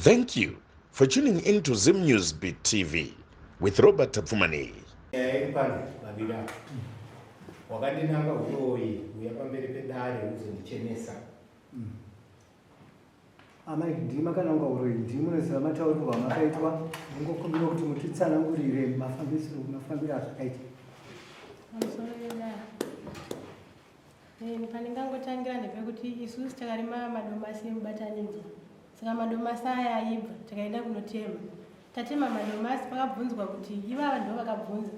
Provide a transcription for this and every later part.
Thank you for tuning in to Zim News Beat TV with Robert Tapfumaneyi. Nyaya iri pano vaviri ava wakandinanga uroyi uya pamberi pedare uzondichenesa. Amai ndimi makanangwa uroyi ndimi munoziva mataurirwo amakaitwa ndingokumbira kuti mutitsanangurire mafambisiro mafambiro azvakaita. Pamusoro pedare. Eh, pandingangotangira ndepekuti isusu takarima madomasi emubatanidzwa saka madomasi aya aibva takaenda kunotema tatema madomasi pakabvunzwa kuti ivava ndo vakabvunza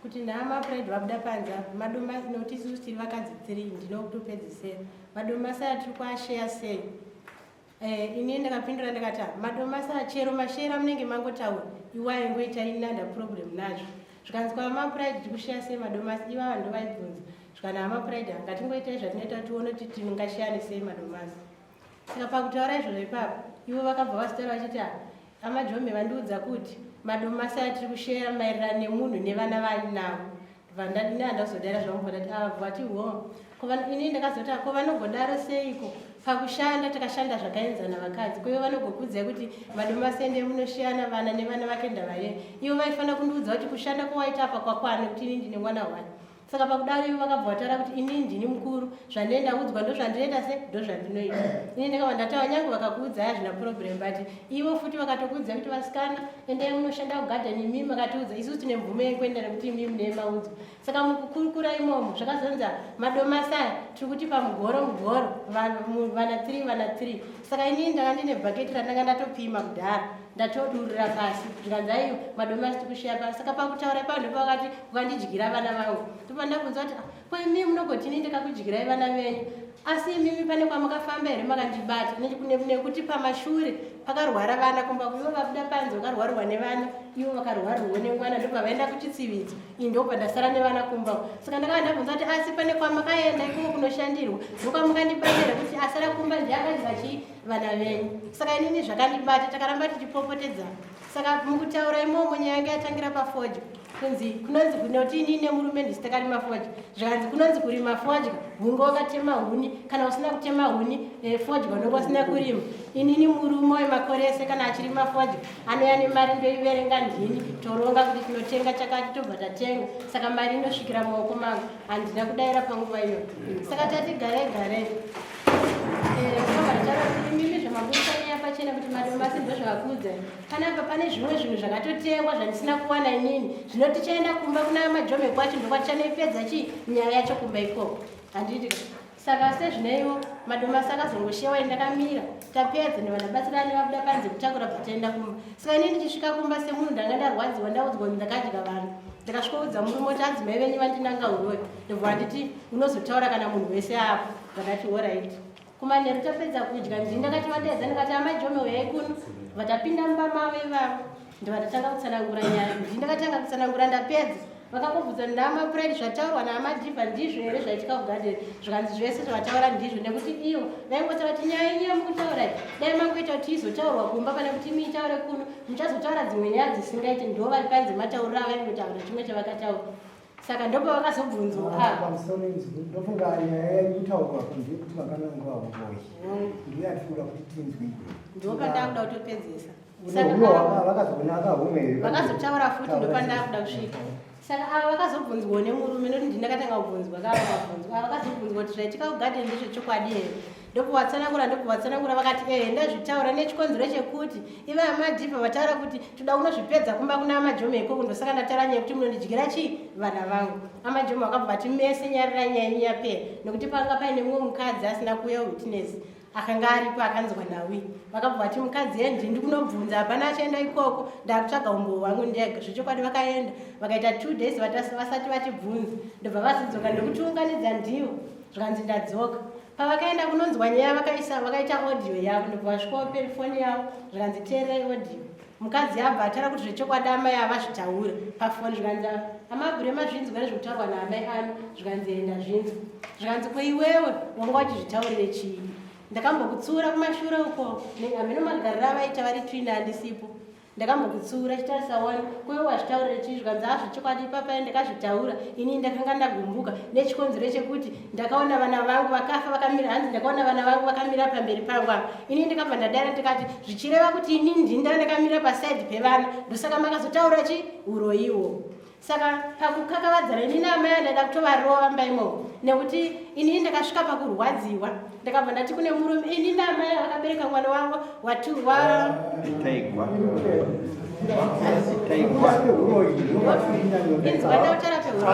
kuti nhama pride vabuda panze apa madomasi nokuti isusu tiri vakadzi tiri ndinokutopedzisera madomasi aya tiri kuasheya sei Eh, ini ndakapindura ndakati ah, madomasi achero mashera munenge mangotaura iwayo ngoita inanda problem nazvo zvikanzi kwamapride tikusheya sei madomasi ivava ndovaibvunza zvikana hamapride ngatingoitai zvatinoita tione kuti tingasheyane sei madomasi saka pakutaura izvozvo ipapo ivo vakabva vazotaura vachiti ah, amajome vandiudza kuti madomasi atiri kusheya maererano nemunhu nevana vainavo Vandadini handazodara zvangu vandati ah vati ho ko ini ndakazoti ko vanogodaro seiko pakushanda takashanda zvakaenzana vakadzi ko ivo vanogokuudzai kuti madomasende munoshiyana vana nevana vake ndavaye ivo vaifanira kundiudza kuti kushanda kwawaita apa kwakwana kuti ini ndine mwana wani saka pakudaro ivo vakabva vataura kuti ini ndini mukuru zvandine ndaudzwa ndozvandinoita se ndozvandinoita ini ndakabva ndataura nyange vakakuudzai hazvina problem but ivo futi vakatokuudzai kuti vasikana endai munoshanda kugadheni imimi makatiudza isusu tine mvumo yekuenda nekuti imimi mune maudzwa saka mukukurukura imomo zvakazonza madomasi aya tiri kuti pamugoro mugoro vana 3 vana 3 saka inini ndanga ndine bhaketi randanga ndatopima kudhara ndatodurura pasi zvikanzi aiyo madomasi tikushiya pasi saka pakutaura ipapo ndopakati ukandidyira vana vangu ndopandabvunza kuti ah, ko imimi munogoti ini ndakakudyirai vana venyu asi imimi pane kwamakafamba here makandibata nekuti pamashure pakarwara vana kumba ivo vabuda panze vakarwarirwa nevana ivo vakarwarirwo nemwana ndobva vaenda kuchitsividzo ini ndobva ndasara nevana kumba saka ndakava ndabvunza kuti asi pane kwamakaenda ikoko kunoshandirwa ndokwamakandibata here kuti asara kumba ndiye akadya chii vana venyu saka inini zvakandibata takaramba tichipopotedzana saka mukutaura imomo nyaya yanga yatangira pafodya kunzi kunonzi kunoti ini nemurume ndisi takarima fodya zvikanzi kunonzi kurima fodya hunge wakatema huni kana usina kutema huni eh, fodya unonge usina kurima inini murume wemakore ese kana achirima fodya anouya nemari ndoiverenga ndini toronga kuti tinotenga chakati tobva tatenga saka mari inosvikira mumaoko mangu handina kudaira panguva iyoyo saka tati gare gare imimi zvamaburitsa nyaya pachena kuti madomasi ndozvakakuudzai panapa pane zvimwe zvinhu zvakatotengwa zvandisina kuwana inini zvino tichaenda kumba kuna majome kwacho ndokwatichanoipedza chii nyaya yacho kumba ikoko handiti saka sezvineiwo madomasi akazongoshewa ndakamira tapedza nevanabatsirani vabuda panze kutakura bva taenda kumba saka ini ndichisvika kumba semunhu ndanga ndarwadziwa ndaudzwa kuti ndakadya vanhu ndakasvikoudza murume kuti adzimai venyu vandinanga uroyi ndobva vanditi unozotaura kana munhu wese apo ndakati horaiti kumanheru tapedza kudya ndini ndakati vadeedza ndikati amai jome uyai kuno vatapinda mumba mavo ivavo ndivatatanga kutsanangura nyaya ndini ndakatanga kutsanangura ndapedza vakangobvunza ndama pride zvataurwa naamadhivha ndizvo here zvaitika kugadheni zvikanzi zvese zvavataura ndizvo nekuti ivo vaingotaura kuti nyaya yenyu yamukutaura dai mangoita kuti izotaurwa kumba pane kuti miitaure kuno muchazotaura dzimwe nyaya dzisingaiti ndo vari panze matauriro avaingotaura chimwe chavakataura saka ndopavakazobvunzwa ah, pamusoro inzwi ndofunga nyaya yaitaurwa apo ndeyekuti vakanangwa uroyi ndiyo yatinoda kuti tinzwi ndopandakuda kutopedzesa vakazokunaka homwe vakazotaura futi ndopandakuda kusvika saka ava vakazobvunzwawo nemurume noti ndinakatanga kubvunzwa kava vabvunzwa ava vakazobvunzwa kuti zvaitika kugadheni ndezvechokwadi here ndokuvatsanangura ndokuvatsanangura vakati ehe ndazvitaura nechikonzero chekuti iva amadhivha vataura kuti toda kunozvipedza kumba kuna amajome ikoko ndosaka ndataura nyaya yekuti munondidyira chii vana vangu amajome vakabva vati mese nyarirai nyaya yenyu yapera nekuti panga paine mumwe mukadzi asina kuuya witness akanga aripo akanzwa nawi vakabva vati mukadzi endi ndikunobvunza hapana achaenda ikoko ndakutsvaga umbowo hwangu ndega zvechokwadi vakaenda vakaita two days vasati vatibvunza ndobva vazodzoka ndokutiunganidza ndivo zvikanzi ndadzoka pavakaenda kunonzwa nyaya vakaisa vakaita audio yavo ndobva vasvikawo pefoni yavo zvikanzi teererai audio mukadzi abva ataura kuti zvechokwadi amai avazvitaura pafoni zvikanzi amabhure mazvinzwa nezvekutaurwa naamai ano zvikanzi enda zvinzwa zvikanzi ko iwewe wanga uchizvitaurire chii ndakambokutsiura kumashure uko hameno magariro avaita vari twina handisipo. Ndakambokutsiura chitarisa wani kwewe wazvitaurira chii zvikanzi hazvo chokwadi ipapai ndakazvitaura ini ndakanga ndagumbuka nechikonzero chekuti ndakaona vana vangu vakafa vakamira hanzi ndakaona vana vangu vakamira pamberi pangu apa ini ndikabva ndadara ndikati zvichireva kuti ini ndinda ndakamira pasaidi pevana ndosaka makazotaura chi uroyiwo saka pakukakavadzana ini naamai andaida kutovarova mba imomo nekuti inini ndakasvika pakurwadziwa ndakabva ndati kune murume ini naamai vakabereka mwana wavo watu wa Taigwa. Taigwa. inzwa ndautaura pehuroyi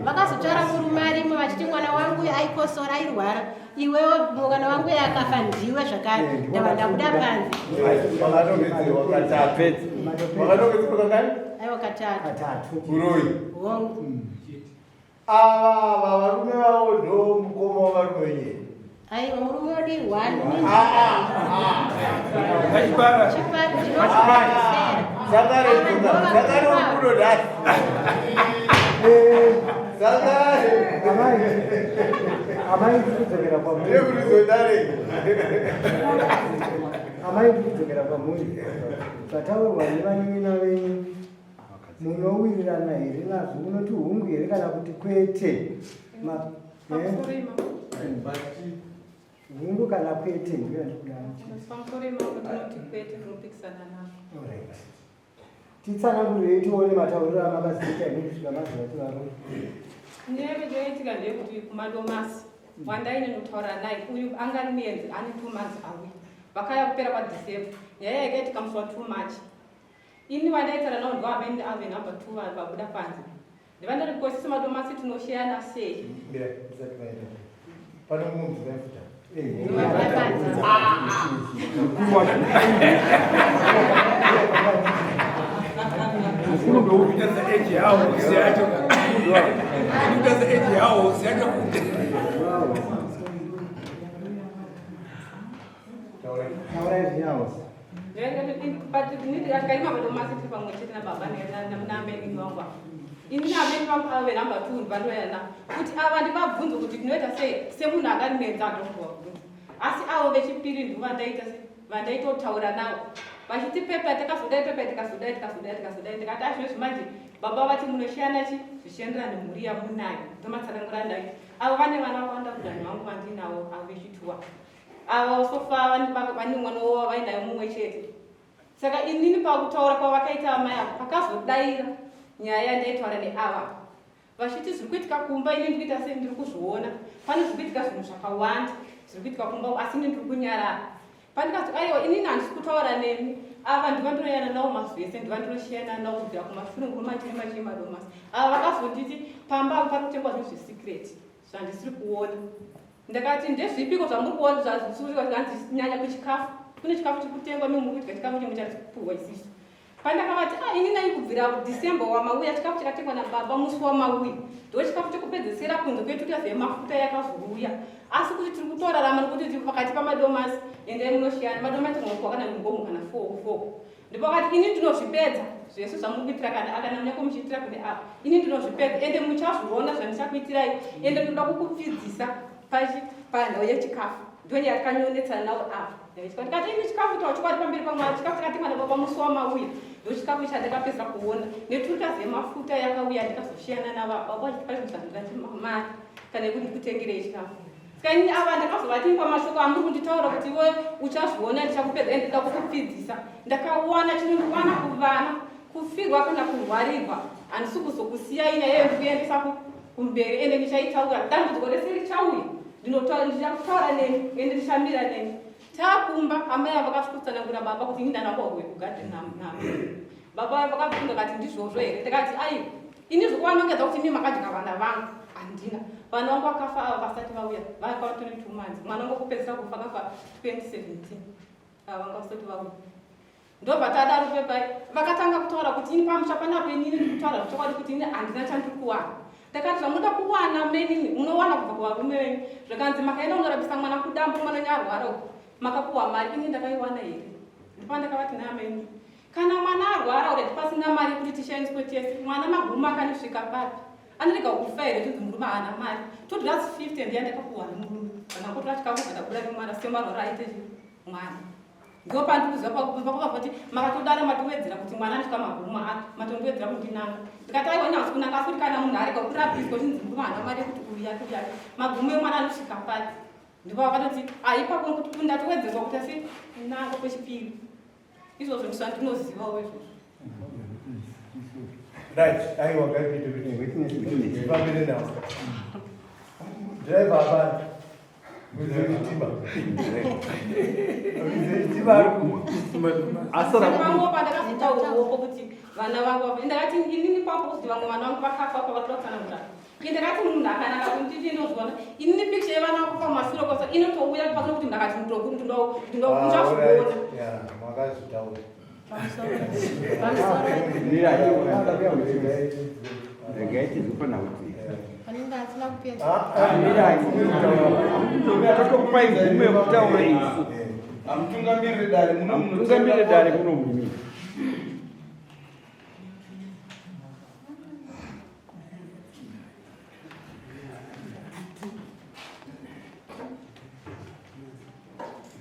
vakazotaura murume arimo vachiti mwana wangu aikosora airwara iwewe mwana wangu akafa ndiwe zvakare ndava ndabuda panze. Wakanongedzerwa katatu. Wakanongedzerwa kangani? Aiwa, katatu. Katatu. Uroyi. Hongu. Ava varume vavo ndo mukoma wavarume wenyewe. Aiwa, murume wedu ihwani. Kachipara. Chipari ndinochipara. Sangare sangare uri kuno sangare. Amai, amai, ndikudzokera kwamuri. Ndekurizodare. Amai, ndikudzokera kwamuri. Zvataurwa nevanin'ina venyu munowirirana here nazvo? Munoti hungu here kana kuti kwete? Pamusoro imamo. Hungu kana kwete, ndiyo yandikuda. Pamusoro imamo, tinoti kwete, tinopikisana navo. Alright. Titsanangurirei tione matauriro amakazoita imi kusvika mazovati varume. Nyaya yaitika ndeyekuti kumadomasi wandaine notaura naye uyu anga ari muenzi, ane 2 months auya, vakaya kupera kwaDecember. Nyaya yakaitika musi wa2 March. Ini wandaitaura navo ndo amene ave number two vabuda panze. Ndivandari kosisi madomasi tinosheyana sei? Mira, ndisati vaenda. Pane mumwe mudzimai futa. Vabuda panze. Mukuru wacho. Mukuru ndoupi? Kutarisa age yawo usiache. Kutarisa age yawo usiache kuti. Taurai. Taurai zvinyawo. Tikaima madomasi tiri pamwe chete nababa naameni vangu ava. Ini naameni vangu ave number two ndivanoyana kuti ava ndivabvunze kuti tinoita sei semunhu angari andokuvabvunza, asi avo vechipiri ndivo vandaita se vandaitotaura navo vachiti pepa takazodai, pepa tikazodai, tikazodai, tikazodai. Ndikati azvinozvi manje baba vati munoshiyana chi zvichienderana nemhuri yamunayo. Ndomatsanangura nayo avo vane vana vakawanda kudanho vangu vandinawo avo vechituwa avo so far vane mwana wavo vainayo mumwe chete. Saka inini pakutaura kwavakaita amai avo pakazodaira nyaya yandaitaura neava vachiti zviri kuitika kumba, ini ndikuita sei, ndiri kuzviona pane zviri kuitika, zvinhu zvakawanda zviri kuitika kumba, asi ini ndiri kunyarara. Pandikati aiwa, inini handisi kutaura nemi, ava ndiva ndinoyana navo mazuva ese, ndiva ndinoshiyana navo kubvira kumashure ngomachiri machiri madomasi. Ava vakazonditi pamba apa pari kutengwa zvinhu zvesecret zvandisiri kuona. Ndakati ndezvipiko zvamuri kuona zvazvinyanya kuchikafu? Kune chikafu chiri kutengwa, mimi muri kudya chikafu chimwe chatikupuhwa isisu. Pandakavati a ini nai kubvira December wamauya, chikafu chakatengwa nababa musi wamauya ndo chikafu chekupedzesera kunze kwetuta zvemafuta yakazouya, asi kuti tiri kutorarama nekuti tiri pakati pamadomasi, endai munoshiyana madomasi ngokuwa kana ngomu kana four four. Ndipakati ini ndinozvipedza zvese zvamuri kuitira kana akana munyako muchiitira kune apa, ini ndinozvipedza ende muchazviona zvandichakuitirai, ende ndinoda kukupfidzisa pachi panhau yechikafu. Ndonyaya yakanyonetsana nawo apa. Ndikati ini chikafu tachokwadi pamberi pamwari, chikafu chakatengwa nababa musi wamauya ndo chikafu chandakapedza kuona neturikazi yemafuta yakauya. Ndikazoshiyana navababa vachiti mari kana yekuti ndikutengerei chikafu. Saka ini ava ndakazovati pamashoko amuri kunditaura kuti iwe uchazviona, ndichakupedza ende ndida kukupfidzisa, ndakawana chinondiwana kuvana kufirwa kana kurwarirwa, handisi kuzokusiyai. Nyaya ndikuendesa kumberi ende ndichaitaura dambudziko rese richauya, ndichakutaura neni ende ndichamira neni. Takumba amai ava vakasvikotsanangura baba kuti ini ndanangwa kugadheni nami. Baba vakabvunza kati ndizvozvo here? Ndikati aiwa, ini zvikuvanongedza kuti imi makadya vana vangu handina. Vana vangu vakafa ava vasati vauya vaka 22 months. Mwana wangu wekupedzisira kufa akafa 2017, ava vanga vasati vauya. Ndobva tadaro pepai vakatanga kutaura kuti ini pamusha panapo inini ndikutaura zvechokwadi kuti ini handina chandiri kuwana. Ndakati zvamunoda kuwana menini munowana kubva kuvarume venyu. Zvakanzi makaenda kunorapisa mwana kudambo, mwana nyarwara uku makapuwa mari, ini ndakaiwana here? Ndopandakavati naameni kana mwana arwara already pasina mari yekuti tishandiswe tese, mwana magumo akanosvika papi? Anorega kufa here chinzi murume haana mari? 250 ndiya ndakapuwa nemurume kana kutora chikafu zvakabuda nemwana semarwara aite chii. Mwana ndopandikuziva pakubva kuti makatodaro matiwedzera kuti mwana anosvika magumo matondiwedzera kundinanga. Ndikati aiwa, ini hausi kunanga, asi kuti kana munhu arega kurapiswa chinzi murume haana mari yekuti uyu yake uyu yake, magumo emwana anosvika pati. Ndipo vakatoti aipapo kuti ndatiwedzerwa kuti asi kunanga kwechipiri. Izvozvo ndizvandinozivawo izvozvo. Right, aiwa, ngaipinde witness. Fambire nawo. Driver hapana. Mwizechitima. Mwizechitima ari ku. Asara. Vamwe pandakazotaurawo kuti vana vangu vafa, ndakati inini papo kuti vamwe vana vangu vakafa pavatoda kutsanangura. Ndakati munhu akanaka kuti ndinozviona inini picture yevana vako pamashure kwasa inotouya pasina kuti ndakati Ah, ndozviona. alright. Yeah, makazvitaura. Pamusoro, pamusoro. Regai tizofana kuti Panenge asina kupedza. Ah, totokupai mvumo yekutaura isu. Hamutungamiriri dare muno. Mutungamirire dare muno mimi.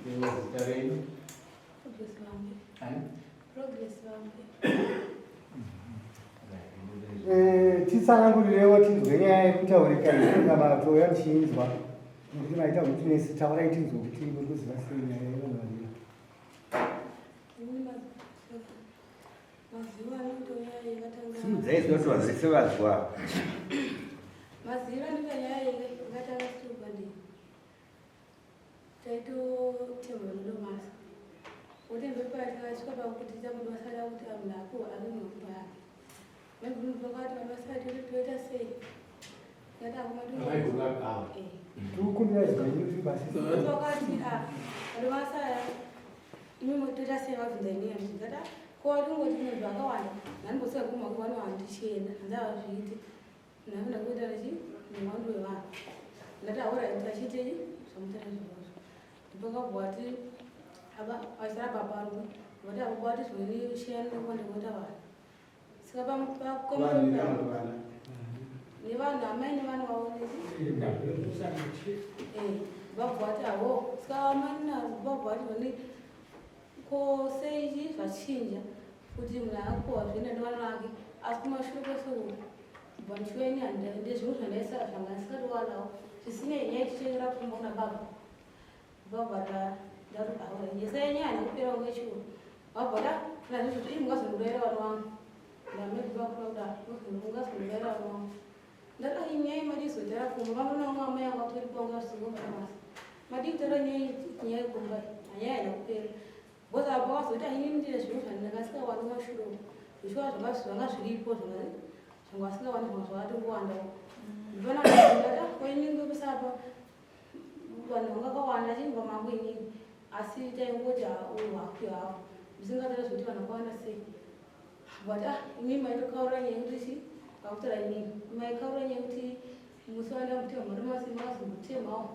Zita renyu? Progress Vambe. Ani? Progress Vambe. Titsanangurirewo tinzwe nyaya yekutaurika iyi kana touya tichinzwa nekuti maita witness. Taurai tinzwe kuti muri kuziva sei nyaya yevanhu vaviri. Inini maziva anotouya yakatanga. Simudzai zwa kuti vanhu vese vazwa. Maziva anoita nyaya yakatanga tiri taitotema madomasi. Utembe patikasvika pakuti tamudomasi ada kuti munhu apuwa ave makumbo ake. Maibvunzwa kuti madomasi ati toita sei? Ndati Amaiguru ava. Tikukumbira zvenyu basi. Vakati madomasi aya imi toita sei? Vabvunza inini. Ndati ko tingoti munhu zvakawanda ndandimbosika kuma kuvanhu handichienda hanzavazviite ndafuna kuita nechi nemwandu wevanhu. Ndati aura tachitei zvamutara izvozvo. Ndipakabva ati vachitara baba vangu vati avo vati zvoni shiyani nekuwanda kuita vanhu. Saka nevanhu amai nevanhu vavo nezi vabva vati awo. Saka amai vabva vati zvoni ko sei zvachinja kuti munhu akuwa zvienda nevana vake, asi kumashure kwese uku vanchiweni ndezvimwe zvandaisara zvanga ndisingatowanao zvisinei nyaya tichiendera kumba kuna baba. Baba yese nyaya nekupera kunge chiwo vabva da nazvizvo ii mungazondurayira vana vangu ndamedibakura mungazondurayira vana vangu. Ndati ai nyaya madizotaura kumba vamwe vamwe amai angu atori bonga zvisingo masa madii kutaura nyaya nyaya yekumba nyaya haina kupera because apo wakazoti ainini ndine zvinhu zvandingasikawani kumashure uku zvishuwa zvanga zviripo zvanga asingawani zvanga zvakatongowandawo. Ndipona ndati koinini kusapa vanhu vanga vakawanda chingwa mangu inini, asi taingoti uyu hafi hafu ndisingatara zvekuti vanhu vakawanda sei. But imi maitokaura nyaya yekuti chi kakutaura inini maikaura nyaya yekuti musi waenda mutema madomasi makazombotemawo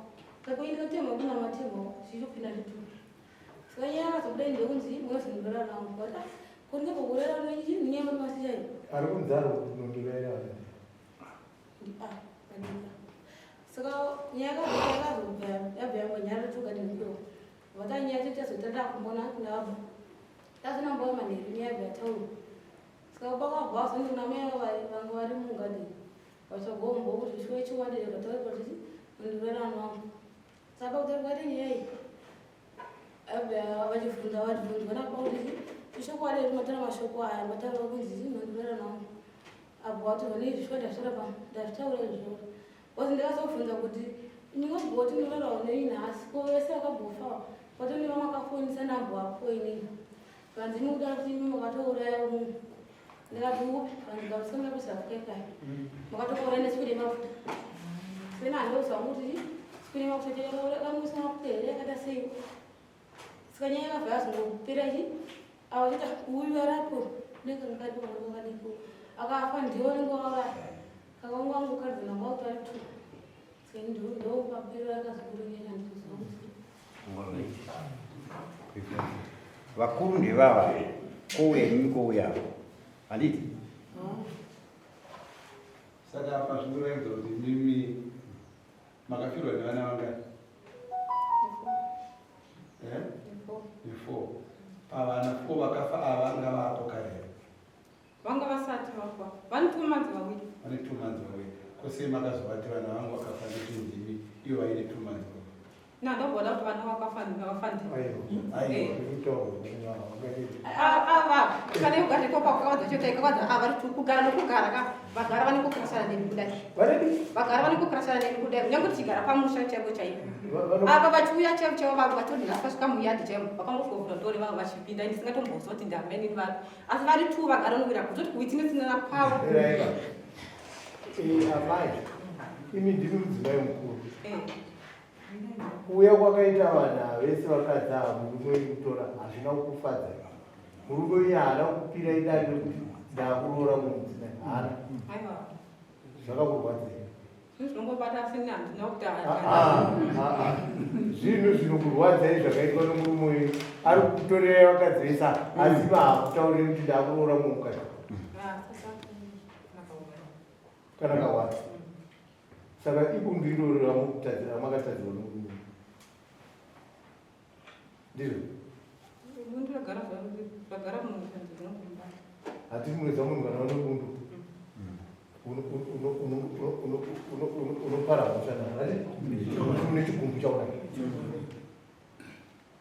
saka ini katema kuna matemawo zvichitopinda zvitupa. Saka nyaya yakazobuda ndekunzi munozondurara nangu. But kuri ngembokurera nechi nenyaya yemadomasi chaiyo. Ari kunzi ari kunondurayira vana. Padika saka nyaya yakazobva yabva yangonyarara togadinikiwa vata nyaya yacho tazotanda kumbona kunabva tazonamboa manheru nyaya yabva yataurwa. Saka bakabva vazondina mai vanga vari mugadheni vatsvagombo kuti shuwa chokwadi vataurwa kuti undurera vanhu vangu. Saka kutaura kwati nyaya iyi abva vachibvunza vachibvunzwa napa kuti ichokwadi here mataura mashoko aya mataura kunzi nondurera vanhu apo wati vane izvi shuwa ndazvitaura pa ndazvitaura izvozvo wazi. Ndakazobvunza kuti ndingobvoti ndorarawo nei nhasi ko vese vakambofa watoni vamwe akafonisa nambo apo inini vanzi imi kuti imi makatouraya munhu. Ndikati upi? Vanzi gamusikamira kusafukekai makatokauraya neswiri yemafuta sena handouza kuti swiri yemafuta kamuisa mafuta here yakaita sei. Saka nyaya yakabva yazongopera chi awachita uyu arapo nekakadiko akafa ndiwo unenge wauraya kakangu wangu kadzina kwautari tu. Saka ndopapera akazokurenyera ndikuziva kuti Vakuru ndevava, kouya imimi, kouya handiti? Saka apa zvinoratidza kuti mimi makafirwa nevana vangani? Eh? Ne4. Pavana 4 vakafa ava vanga vapo kare here? Vanga vasati vafa. Vane 2 months vawiri. Vane 2 months vawiri. Ko sei makazovati vana vangu vakafa nditi ndimi ivo vaine 2 months vawiri? Na ndovoda kuti vana vakafa vakafa ndimi. Aiwa. Ava kana yogara ikoko kwakawadza chete ikawadza ava vari kugara nokugara ka vagara vane kukrashana neni kudai. Vagara vane kukrashana neni kudai kunyange tichigara pamusha chaipo chaipo. Ava vachiuya chaivo chaivo vavo vatori nhasi vasvika muyadhi chaimo vakangosvika dore vavo vachipinda ndisingatombozwa kuti ndameni vanhu asi vari two vagara nowira kutoti kuwitinesinana kwavo. Amai, imi ndimi mudzimai mukuru. Kuuya kwakaita vanhu ava vese vakadzi ava murume wenyu kutora hazvina kukufadza. Murume wenyu haana kukupira idare rekuti ndakuroora mumwe mudzimai haana. Zvakakurwadzei? Zvinongobata asi ini handina kuti Zvinhu zvinokurwadzai zvakaitwa nomurume wenyu ari kukutorerai vakadzi vese ava asi maakutaurire kuti ndakuroora mumwe mukadzi. Kana kawanda. Saka ibundu iroro ramukutadzira ramakatadzirwa nomurume ndizvo? Bundu ragara ragara munhu dzinongomubata. Hatiri munoziva munhu kana une bundu unopara mhosva naro hati une chigumbu chaunake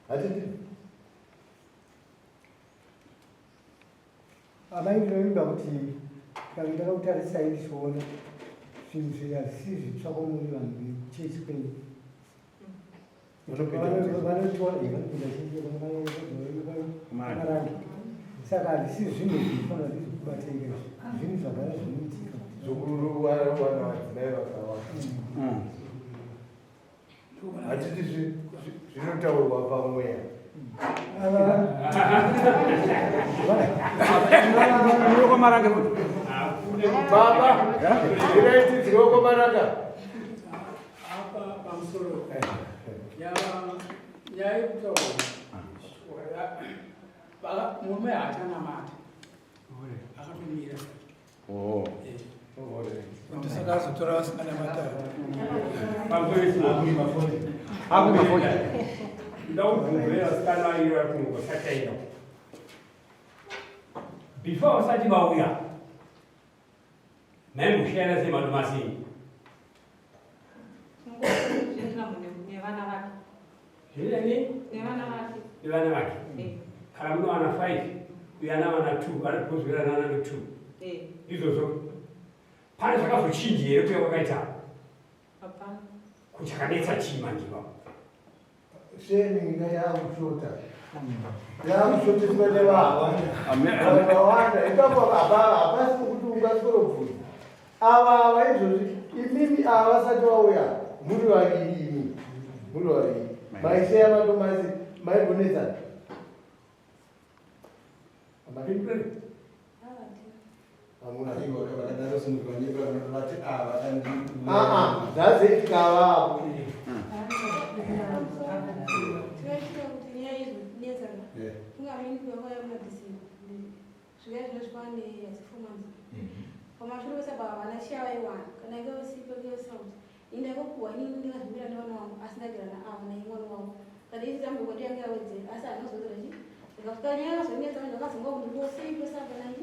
hatiti Amai ndinovimba kuti tikange takakutarisai tichiona zvinhu izvi hazvisi zvitsva kwamuri vanhu vechechi kwenyu. Vanotora vanopinda chechi marange saka hazvisi zvinhu zvinofanira kuti zvikubatei izvi zvinhu zvagara zvinoitika zvokuwana vadzimai vakawanda Hatiti zvinotaurwa pamweya. Baba, zviraitirwa kwamaranga. Apa pamusoro. Nyaya yekutaura. Murume haachanamata. Akatomira. Oh. Ndosaka azotora vasikana matatu. Ndaubvunzwe vasikana vaviri vari kungosachaina. Before vasati vauya, maimbosiyana sei madomasi? Nevana vake. Zvinani? Nevana vake. Nevana vake. Eh. Kana munowana 5, uyo anawana 2, anopozwirana nano 2. Eh. Izvozvo. Pane zvakazochinja here kuya kwakaita? Hapana. Kuti chakanetsa chii manje ipapo? Sharing yakushota. Yakushoteswa nevanhu. Vakawanda. Ipapo hapasi pokuti ungasworobvunza. Ava ava izvozvi imimi ava vasati vauya muri vaviri imi. Muri vaviri. Maisheya madomasi maigonetsana. Zvazoitika vapo. Pamashure pese apa havana chiya vaiwana kana inge usipo inge usauti ini ndaikopuwa ini ndingazvimira nevana vangu asi ndagara naava naimwana wangu kana isi dambudziko ndiyange yawedzera asi handinozowedzera chi ndikasvika nyaya yakazonetsa vanhu vakazonga kuti ndikosei pese apa nai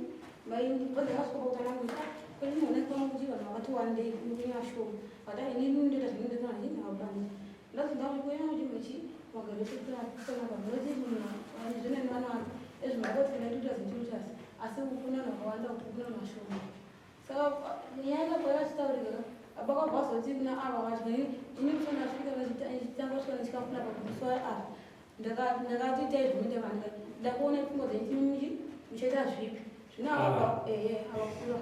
maindibva ndakasvika pakutanga kuita kwete ndinoona kwangu kuti vanhu vakati wandei ini vashoma but ini ndoita zvinoenderana nai navabani ndazonza kuti kuenda kuchimwe chi magaro ekutsana vanhu vati munhu zvine nevana vake ezvimakoti kana tutas netutas asi kuna vanhu vakawanda kuti kuna vanhu vashoma saka nyaya yakabva yachitaurika baba kwabva vazoti kuna ava vacho ini kusana asvika vachitanga kusvika nechikafu napa kumuswa ava ndakati itai zvinoita vanhu ndakuona pfungwa dzenyu muchaita zvipi zvino ava ehe avakura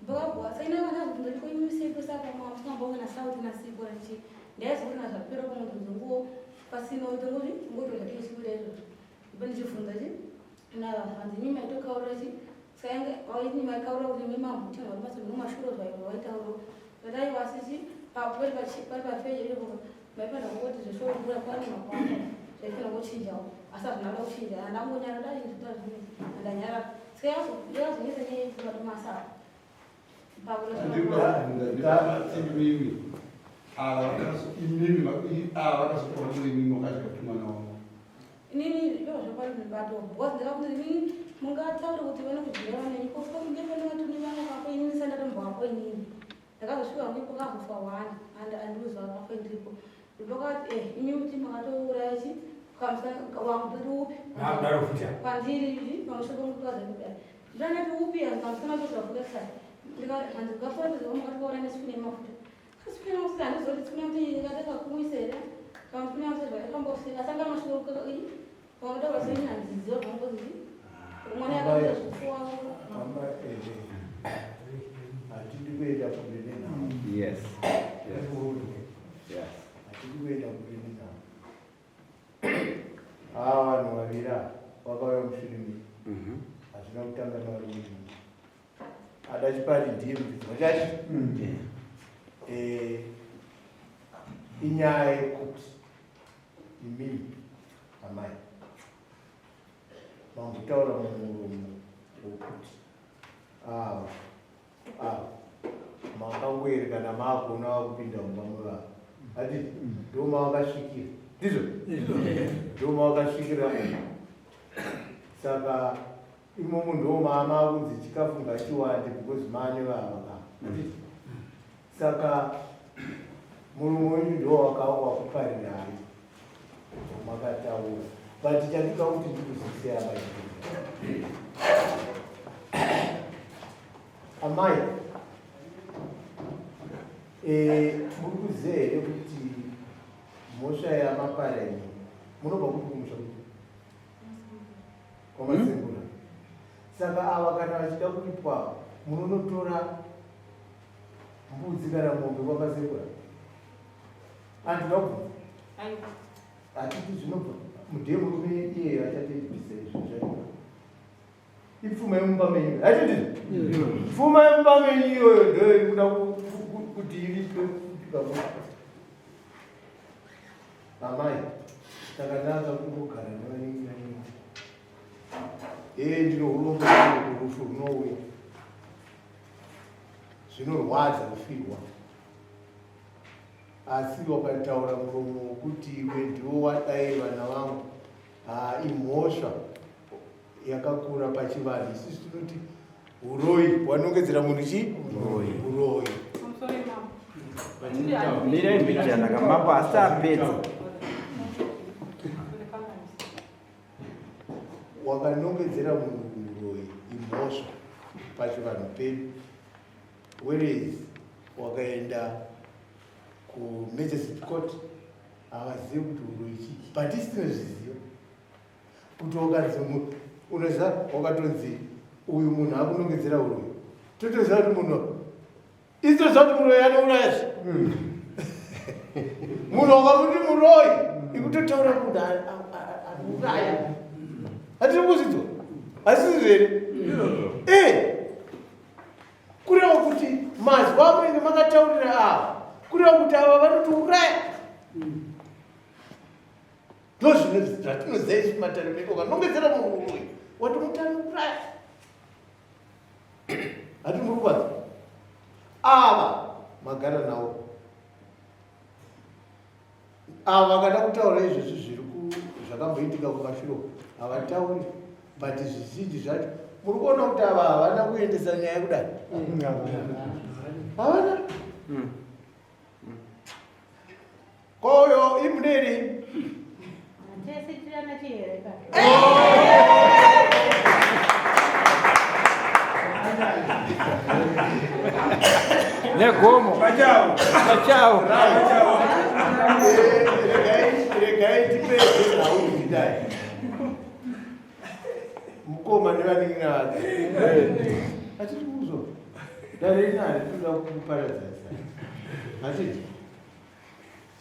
Vakabva saina vana zvibvunza kuti imi sipo saka mamusingamboona na sauti na sipo rachi ndaizoona zvapera pamwe ndongo pasina kuti ngoti zvati sipo izvozvo ndipo ndichibvunza chi na hanzi imi maitokaura chi saka yange waiti maikaura kuti imi mambuti mwari mase munomashuro zvaivo vaitaura but aiwa asi chi pari pari pafeje ipo maifanira kungoti zveshuwa mvura kwani makwanda zvaifanira kuchinjawo asi hazvina kuda kuchinja handangonyara dai ndikuta zvimwe handanyara saka yakazonetsa nyaya yekuti masara Ava vakazotora imimi vakadya mwana wangu. Inini ndozvokwadi mubato because ndakakuti inini mungataure kuti vane kudyira vanenyi ko family vane vatuni vana kako inini sandatombovako inini ndakazosvika hangu ipo kazofa one and andiuza akafa ndiripo ndopakati eh imi kuti makatouraya chi wangu toti upi kwandiri izvi pamusoro pemukadzi kudai ndanati upi hanzi kamusana tozafuka sai hanzi kafora makatouraya nesipini yemafuta Hatidi kuenda kure nenhau. Yes. Yes. Yes. Hatidi kuenda kure nenhau. Ava vanhu vaviri ava vakauya mushure mei. Hazvina kutanga nevarume. Ada chipari ndiye muridzi wachachi. Eh, inyaya yekuti imimi amai mambotaura mumuromo wokuti ava ava makangoerekana maakuona vakupinda mumba mevanhu ati ndo mavakasvikira ndizvo ndo mavakasvikira saka Imomo ndo maama kunzi chikafu ngachiwande because maane vava ka. Saka murume wenyu ndo wakuparirai makataura but chandinoda kuti ndikuzise amai amai eh, muri kuziva here kuti mhosva yamapara imi munobva kupi kumusha kuti kwamasengura hmm? Saka ava kana vachida kuripwa munonotora mbudzi kana mombe kwamasengura andina kubvunza hatiti zvinobva mudee murume iyeyo achatibvisa izvo zvaio ipfuma yemumba menyu hatiti pfuma yemumba menyu iyoyo ndoyo ikuda kuti ivipwe Amai, takanaka kungogara nevanin'ina venyu. Ee, ndino urombo rufu runouya. Zvinorwadza kufirwa. Asi wakataura muromo wokuti iwe ndiwo wadai vana vangu. Ah, imhosva yakakura pachivanhu. Isusu tinoti uroyi wanongedzera munhu chii? Uroyi. Mirai mbijana kamambo asi apedza. Wakanongedzera munhu uroyi imhosva pachivanhu pedu. Whereas wakaenda kumagistrate court havazivi kuti uroyi chii but isi tinozviziva kuti wakanzi unoziva wakatonzi uyu munhu akunongedzera uroyi totoziva kuti munhu isi toziva kuti muroyi anouraya zve hmm. munhu wakamuti muroyi ikutotaura kuti anouraya hatiri kuzvidzwa hasizvo here eh. Kureva kuti mazwi amunenge makataurira ava kureva kuti ava vanotouraya ndozvine zvatinoziva isu matare medu ukanongedzera munhu uroyi watomutani uraya hati muri kwanza ava magara nawo Ava vakada kutaura izvezvi zviri zvakamboitika kumashure uko havatauri but zvizhinji zvacho muri kuona kuti ava havana kuendesa nyaya kudai havana koyo imuneri Tese tiri ana chiyereka. Negomo. Pachawo. Pachawo. Regai tipedze nhau idai. Mukoma nevanin'ina vake. Hatiti kuzwa. Dare rinari tinoda kuparadzanisa. Hatiti.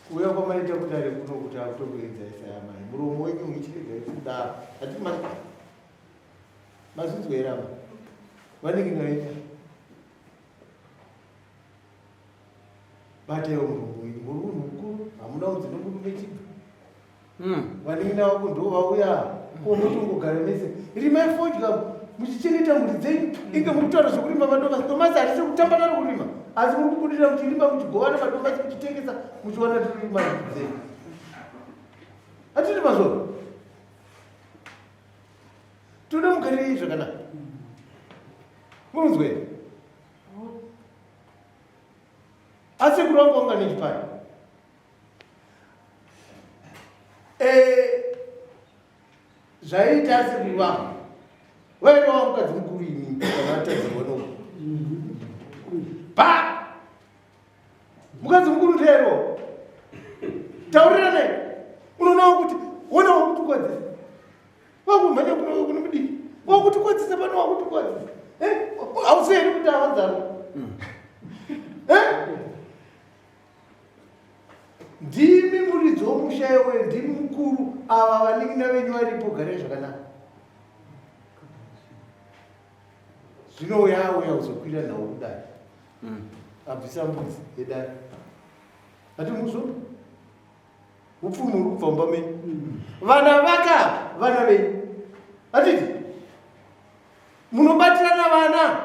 Kuuya kwamaita kudare kuno kuti akutokuedzaisa amai. Muromo wenyu uchiregai kudaro. Hatiti mazvinzwa here amai? Vanin'ina venyu. Bataiwo muromo wenyu. Muri munhu mukuru hamuna kunzi nomurume chibva. Vanin'ina vako ndo vauya ko motongogara mese rimai fodya muchichengeta mhuri dzenyu inge muri kutaura zvekurima madomasi domasi harisi kutamba naro kurima asi muri kubudirira muchirima muchigovana madomasi muchitengesa muchiwana mari dzenyu hatiri mazoro. Toda mugarire zvakanaka. Munonzwa here? Asekuru vangu vanga nechipari. Eh, zvaiita asekuru vangu vairova mukadzi mukuru ini kana atadzirwa no pa mukadzi mukuru ndiyairowa tauriranai unoona kuti ona wakutukwadzisa wakumhanya kuno mudiki wakutikwadzisa pano wakutikwadzisa eh, hausi here kuti awanzaro eh? Ndimi muridzi womusha iwoyo, ndimi mukuru, ava vanin'ina venyu varipo, garai zvakanaka. Zvino uya auya kuzokwira nhau kudare, abvisa mbudzi yedare, ati muzvo upfumi uri kubva mumba menyu, vana vaka vana venyu, atiti munobatirana vana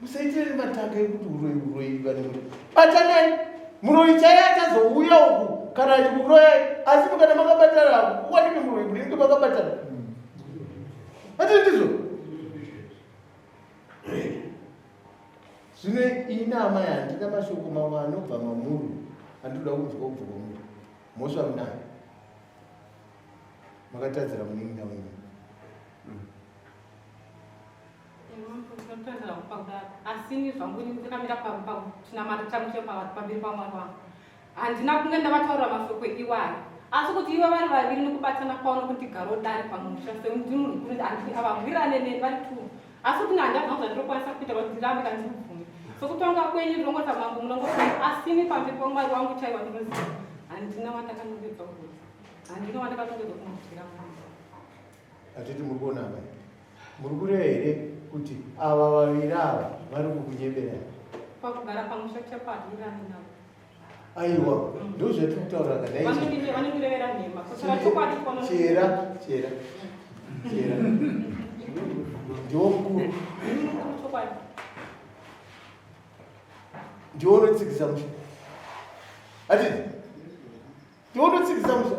Musaitirane mataka ekuti uroyi uroyi vanhu muri batanai muroyi chaiye achazouya uku kana achikuroyai asi kana makabatana kuwanike muroyi munenge makabatana ati ndizvo zvino ini amai handina mashoko mamwe anobva mamuri andinoda kunzwa kubva kwamuri mhosva munayo makatadzira munin'ina wenyu. Asi ini zvangu ini ndakamira pachinamato changu chepamberi paMwari wangu, handina kunge ndavataurira mashoko iwayo, asi kuti ivo vari vaviri nekubatana kwavo nokuti garo dare pamusha semuti munhu mukuru avahwirane neni vari two, asi kuti handina zvangu zvandinokwanisa kuita kuti ndirambe kana ndikubvume sokutonga kwenyu. Ndinongota mambo munongotonga, asi ini pamberi paMwari wangu chaiwa ndinoziva handina wandakanongedza kuti handina wandakanongedza kumudyira munhu. Hatiti muri kuona amai, muri kureva here kuti ava vaviri ava vari kukunyeberai? Pakugara pamusha chapahirani navo. Aiwa, ndozvatiri kutaura kana Vanondirevera nhema kusara chokwadi. Chera, chera, chera, ndiwo mukuru. Chokwadi. Ndiwo unotsikisa musha, hatiti? Ndiwo unotsikisa musha.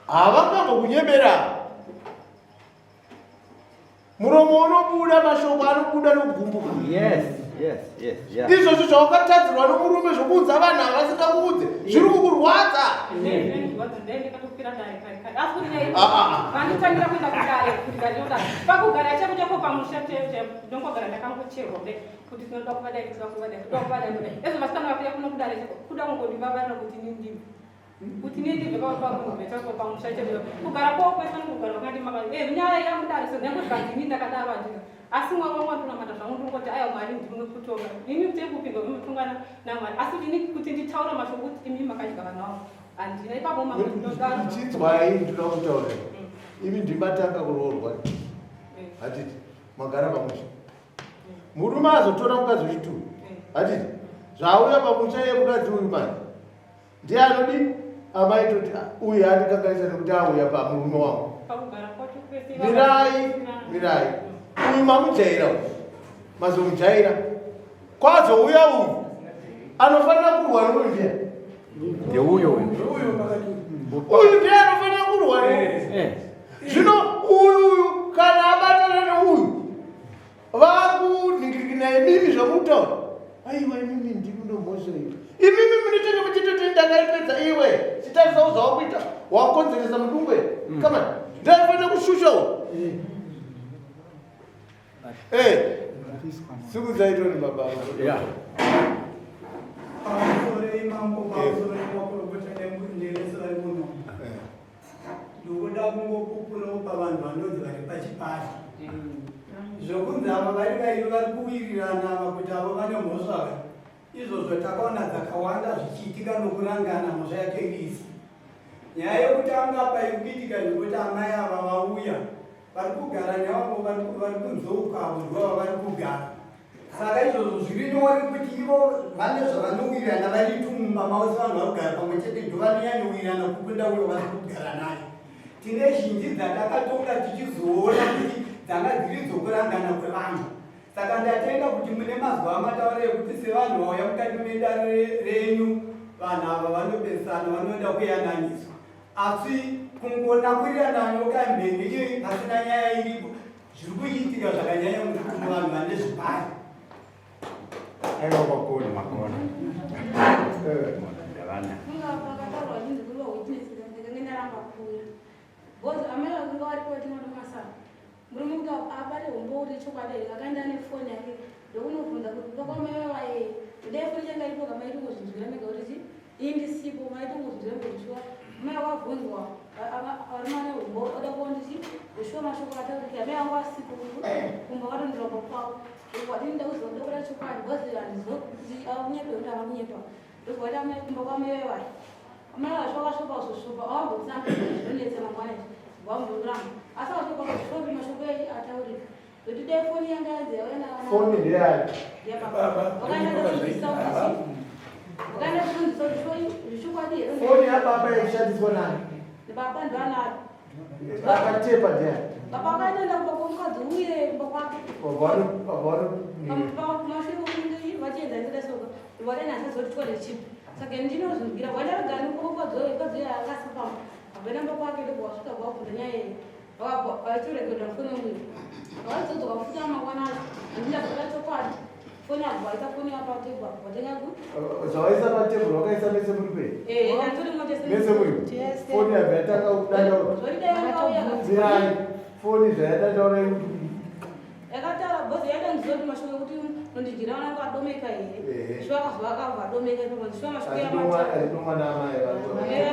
Havangambokunyebera. Muromo unobuda mashoko anobuda nokugumbuka. Yes. Izvozvo zvawakatadzirwa nomurume zvokuudza vanhu havasingakuudze zviri kukurwadza. Vanditangira kuenda kudare kuti ndinoda pakugara chako chako pamusha ndongogara ndakangocherwa kudai kuti tinoda kuvadai, toda kuvadai, toda kuvadai, kudai ezvo vasikana vakuya kuno kudare chako kuda kungondivavara kuti nindibve, kuti nindibve pamunhu pamusha cheko kugara kwavo kwese nokugara kwakandi maka nyaya yamudare so nyange zvikanzi ini ndakadaro handina, asi Mwari wangu andinamata zvangu ndingoti aiwa, Mwari ndimwe kutonga imi kuti kupindwa mutongana naMwari, asi kuti ini kuti nditaura mashoko kuti imi makadya vana vangu handina ipapo mambo ndinodaro. Chinzwai, ndinoda kutaura imi ndimatanga kuroorwa, hatiti? Magara pamusha, murume azotora mukadzi wechituru, hatiti? Zvauya pamusha yemukadzi uyu manje ndiye anodi amai toti, "Ah, uyu andikanganisa nekuti auya pamurume wangu." Pakugara kwacho kwese. Mirai, mirai. Uyu mamujaira, uyu mazomujaira, kwazouya uyu anofanira kurwa nouyu ndiye Ndeuyo uyu. Uyu ndiye anofanira kurwa neuyu. Zvino uyu kana abatana neuyu vakunhingirikina imimi zvamutaura, aiwa, imimi ndimi nomhosva iyo, imimi munotenge muchitoti ndakaipedza. Iwe chitarisawo zvawakuita, wakonzeresa mudungwe kama ndaifanira kushusha uyu. Sikudzaitoni baba. Pamusoro imambo, pamusoro makurukota nevese vari muno. Ndikuda kungopupurawo pavanhu vanonzi vari pachipari zvokunzi ava vari vairi vari kuwirirana ava kuti avo vane mhosva. Izvozvo takaona dzakawanda zvichiitika nokurangana mhosva yacho irisi. Nyaya yekutanga apa iri kuitika ndekuti amai ava vauya vari kugara nevamwe vari kunzouka avo ndovava vari kugara, saka izvozvo zviri nyore kuti ivo vane zvavanowirirana vari tumumba mavo sevanhu vari kugara pamwe chete, ndo vanonyanyowirirana kukunda uyo vari kugara naye. Tine zhinji dzatakatonga tichizoona kuti dzanga dziri dzokurangana kwevanhu, saka ndatenda kuti mune mazuva amataura ekuti sevanhu vauya mukati medare renyu, vanhu ava vanopesana, vanoda kuyananiswa. Asi kungonakurirana nyoka mhenyu iyoyi pasina nyaya iripo zviri kuitika zvakanyanya muvanhu vane zvipari. Aiwa makona makona. Ndavana. Vakataurwa chinzi kuva witness ndakange ndaramba kuuya. Because amai vakanga varipo vatinoti Murume kuti abate humbo kuti chokwadi here akaenda ane foni yake ndokunobvunza kuti kuba kwamai vavaye kudai foni changa iripo ka maitongozvinzwira mega kuti chi iyi ndisipo maitongozvinzwira mega kuti shuwa mai wavhunzwa varume ane humbo oda kuona kuti chi shuwa mashoko atauriki amai vangu vasipo kumba vatondiramba kwavo ndokuti ndakuziva kuda kuda chokwadi because handiziva kuti akunyepa kuti avakunyepa ndokuti amai kumba kwamai vavaye Amai vacho vakasvopa kuzosvopa avambotsambi zvinonetsa mangwana izvi vamboramba asi vakasvopa kuzosvopi mashoko ataurika kuti dai foni yanga yanzi yauya navana Foni ndeyani? yababa vakaenda kudzidzisa kuti vakaenda kudzidzisa kuti zvechokwadi here Foni yababa yaishandiswa nani? baba ndoanaro Akatepa ndeyani? baba vakaenda kumba kwomukadzi uye kumba kwake Wabva kumashure kwekunge vachienzanisira soka vatanasazoti toilet chipi saka ndinozvinzwira wandarogani kwadzo akasipamba abvena mba kwake ndobva wasvika kwabvunza nyaya iyi vachitorekodha foni yangu vakazodzoka futi amangwana acho handindazoda chokwadi foni yabva waisa foni yapatebwa watenga ku zvawaisa patebhuru wakaisa mese muri pei mese muri foni yabva yatanga kudandaura zirai foni zvayadandaura iri yakataura bhozi yaita ndiziva kuti mashoko ekuti unondidyira vana vangu adomeka here shuwa akazova akabva adomeka ipapo shuwa mashoko yamadomwa naamai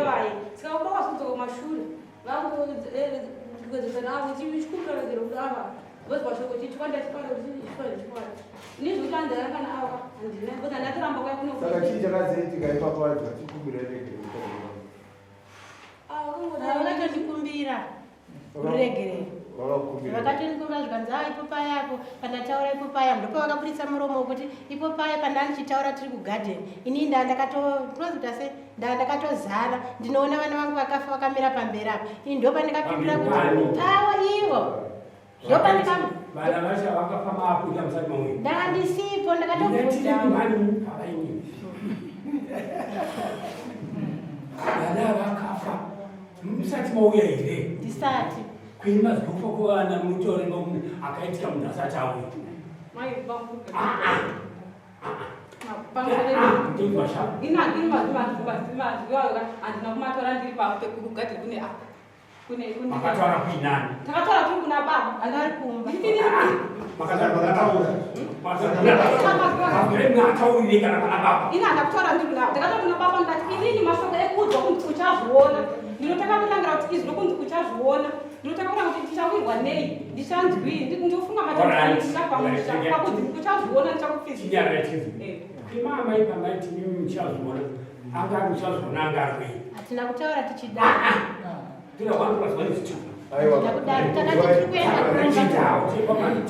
vaye saka kuba kwazodzoka kumashure vakuwedzesa navo chikururegero kuti ava bhozi mashoko chichikwanda chikwanda kuti chikwanda chikwanda ini zvekuti andara kana ava handina bhozi handatoramba kuya kuno saka chii chakazoitika ipapo vanhu vachikumbira regero vakatondikumbira ruregerero vakatondikumbira zvikanzi a ipo paya apo pandataura ipo paya ndopavakaburitsa muromo wekuti ipo paya pandandichitaura tiri kugadheni ini ndandakatonozoita se ndandakatozara ndinoona vana vangu vakafa vakamira pamberi apa ini ndopandikapindura kuti pavo ivo ndopandika vana vacho vakafa maakuita musati mamwe ndandisipo ndakatobvunza vana vakafa musati mauya here ndisati kwenyu mazofa kuvana mutore munhu akaitika munhu asati auya handina kumatora ndiri pakugadhiri kune apa makataura kuinani takataura tiri kuna baba andari kumba makataurire kana pana baba ini handakutaura ndiri kuna ndakataura kuna baba ndikati inini mashoko ekuudzwa kunzi uchazviona ndinotanga kurangira kuti izwi rokunzi uchazviona ndinotanga kuranga kuti ndichawirwa nei ndichanzwii ndinofunga matambudziko pakunzi uchazviona ndichakupfidza imama ipamaiti mimi muchazviona anga muchazviona anga arwei hatina kutaura tichida tira 1 plus 1 is 2 takati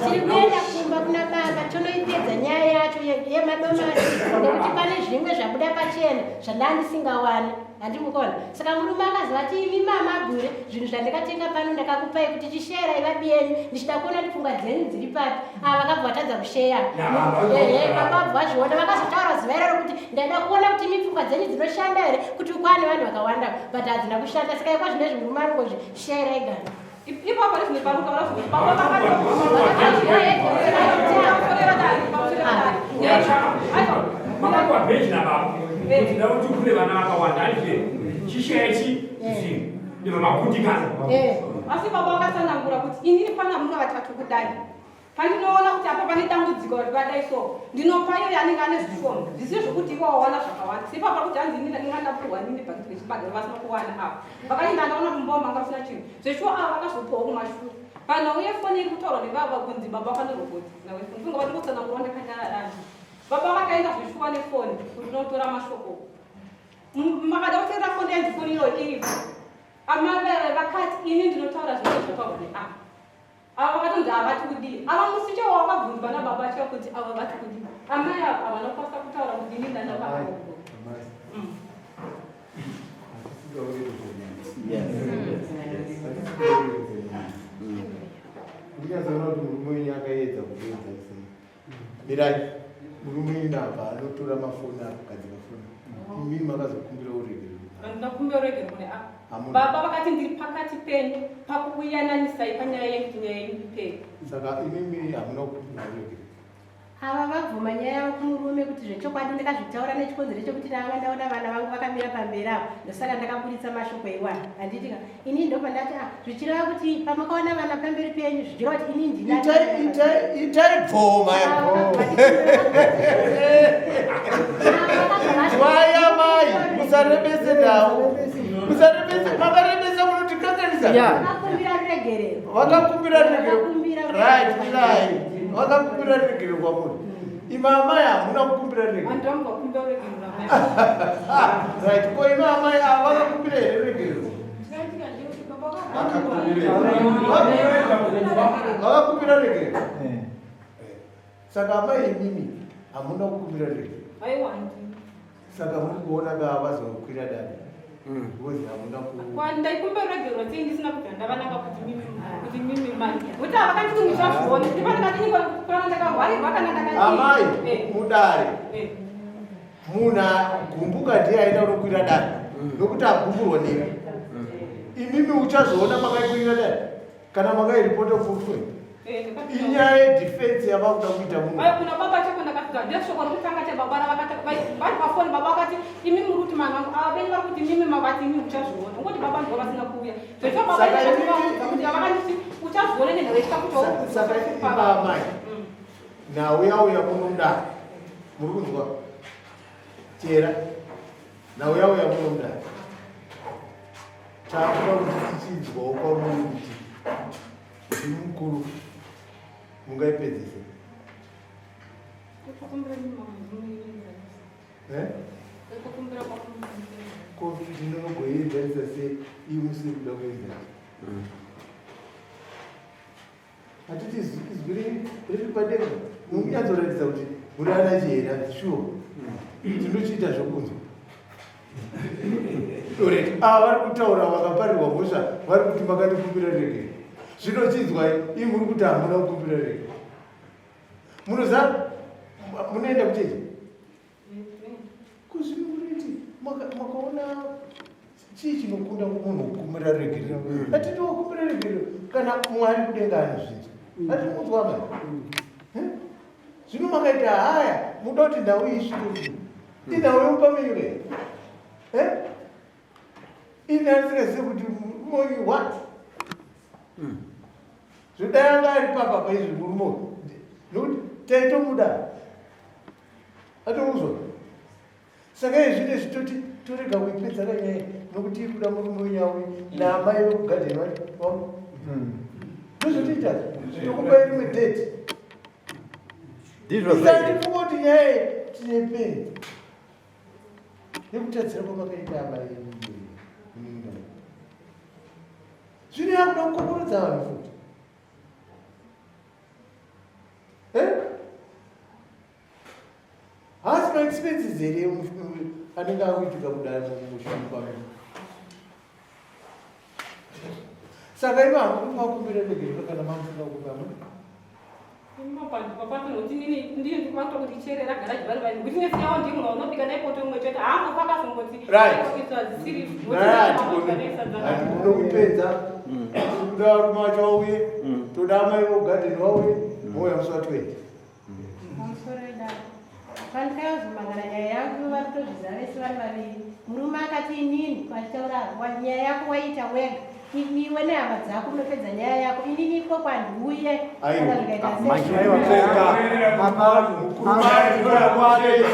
tiri kuenda kumba kuna baba tonoipedza nyaya yacho yemadomasi nekuti pane zvimwe zvabuda pachena zvandandisingawani handimukona saka murume akaziva ti imi mama bhure zvinhu zvandakatenga pano ndakakupai kuti chisherai vabiyenyu ndichida kuona kuti pfungwa dzenyu dziri papi ava vakabva vatadza kusheya ehe baba vabva vazviona vakazotaura zuva iroro kuti ndaida kuona kuti imi pfungwa dzenyu dzinoshanda here kuti ukwane vanhu vakawanda but hadzina kushanda saka ikwa zvinezvi murume anongozvishera egana ipapo rezvinoparuka makapiwa bheji nababa kuti ndau kuti kune vana vakawanda andizve chisheya chi zvinhu ndibva makundikana asi baba vakatsanangura kuti inini pana muna vatatu kudai pandinoona kuti apa pane dambudziko rati vadai so ndinopa iye anenge ane zvishoma zvisiri zvokuti ivo wawana zvakawanda sepapa kuti hanzi inini ndinga ndapuhwa nini bhakiti rechibage vasina kuwana ava vakati ndandaona kuti mumba manga musina chinhu zveshuwa ava vakazopuwawo kumashure panhau yefoni iri kutaurwa nevava kunzi baba vanoroboti nawefoni funga vatongotsanangura ndakanyararani baba vakaenda zveshuwa nefoni kuti unotora mashoko makada kuteerera foni yanzi foni iyoyo iripo amavere vakati ini ndinotaura zvinenge zvataurwa neava ava vakatonzi havati kudii ava musi chaiwo wakabvunzwa nababa chaiwo kuti ava vati kudii amai ava havana kukwanisa kutaura kuti ini ndandakaogo ndinyazoona kuti murume wenyu akaedza kuedza sei mirai murume wenyu apa anotora mafoni akugadzika foni imimi makazokumbira uregerero. Handina kukumbira ruregerero kune ava. Hamuna. Baba vakati ndiri pakati penyu pakuyananisai panyaya yenyu kuti nyaya yenyu ipere. Saka imimi hamuna kukumbira ruregerero? Ava vabvuma nyaya yavo kumurume kuti zvechokwadi ndakazvitaura nechikonzero chekuti ndanga ndaona vana vangu vakamira pamberi apo, ndosaka ndakaburitsa mashoko iwaya, handitika? Inini ndobva ndati, ah, zvichireva kuti pamakaona vana pamberi penyu zvichireva kuti inini ndina Itai, itai, itai bvoma. Waya mai, musarebese nhau. Musarebese, makarebesa munotikanganisa. Vakakumbira ruregerero. Vakakumbira ruregerero. Vakakumbira Right, ruregerero. mirai. Vakakumbira ruregerero kwamuri. Imi amai hamuna kukumbira ruregerero. Handina kukumbira ruregerero namai. Right, ko imi amai ava vakakumbira here ruregerero? Chakaitika ndechekuti baba Vakakumbira ruregerero. Saka amai imimi hamuna kukumbira ruregerero. Aiwa, handina. Saka muri kuona ka vazokwira dare. Because hamuna ku Ndaikumbira ruregerero sei ndisina kubvira ndavananga kuti mimi mai, kuti ava vakanditi muchazviona ndipo ndakati kana ndakarwarirwa kana ndakadii. Amai, mudare munhu agumbuka ndiye aenda kunokwira dare nokuti agumburwa nemi. Imimi uchazoona makaikwira dare kana makairipota kufwe. Inyaya yedefense yavakuda kuita muno. Ai, kuna baba chako ndakafika ndeshoko rokutanga chebaba ravakati vari pafoni. Baba vakati, imi muri kuti vanhu vangu ava venyu vari kuti mimi mavati imi uchazviona, ngokuti baba ndivo vasina kuuya zvecho. Baba ndakativaudza kuti avakanditi uchazviona nenhau yechikafu. Saka iva amai, nhau yauya muno mudare, muri kunzwa chera? Nhau yauya muno mudare, takuda kuti tichinzwawo kwamuri kuti ndimi mukuru, mungaipedzise. Eh? Ko ndinonogoienzanisa sei iyi musiri kuda kuenzanisa? Hatiti izwi riri padenga munyatsoratidza kuti muri ana chihera, sure tinochiita zvokunzwa. Alright, ava vari kutaura vakaparirwa mhosva vari kuti makandikumbira regero. Zvinochinzwai? Ii, muri kuti hamuna kukumbira regero. Munoziva munoenda kuchechi kuzvino muriti makaona chii chinokunda munhu kukumbira regerero? Hatiti wakumbira regerero kana Mwari kudenga anozvinzwa, hati munzwa mai? Eh? Zvino makaita haya, muda kuti nhau iyi isvike kudii? Inhau yomupamenyure. Ini handisingazivi kuti murume uyu what zvodai anga ari papa paizvi murume uyu, nokuti taitomuda atouzwa. Saka izvi nezvi toti torega kuipedza kanyaya nokuti iri kuda murume wenyawi naamai vekugadheni vacho. Ndozvotoita, tokupai rimwe date. Ndizvo zvairi. Isati kuti nyaya iyi tinepedza nekutadzira kwamakaita amai. Zvino yakuda kukokorodza vanhu futi. Eh? Haasi maexpenses here anenge akuitika kudai mushupa? Saka ivo hamukumakumbira regerero kana mamusinga kumbira hamuna? Papanoti nini ndiye ndikuvatwa kuti cherera garaji vari vari witness yavo, ndiye munhu waunobika naye poto imwe chete, haambofa akazongoti zvisiri. Hatikone kupedza. Tiri kuda varume vacho vauye, toda amai vokugadheni vauye, mouya musi wa20. Pamusoro idaro, pandikayozomangana nyaya yangu, vari kutozviziva vese vari vaviri. Murume akati inini vachitaura, nyaya yako waiita wega, iwe nehama dzako unopedza nyaya yako, inini iko kwandiuye kana zvikaita sei. Mukuru kwake.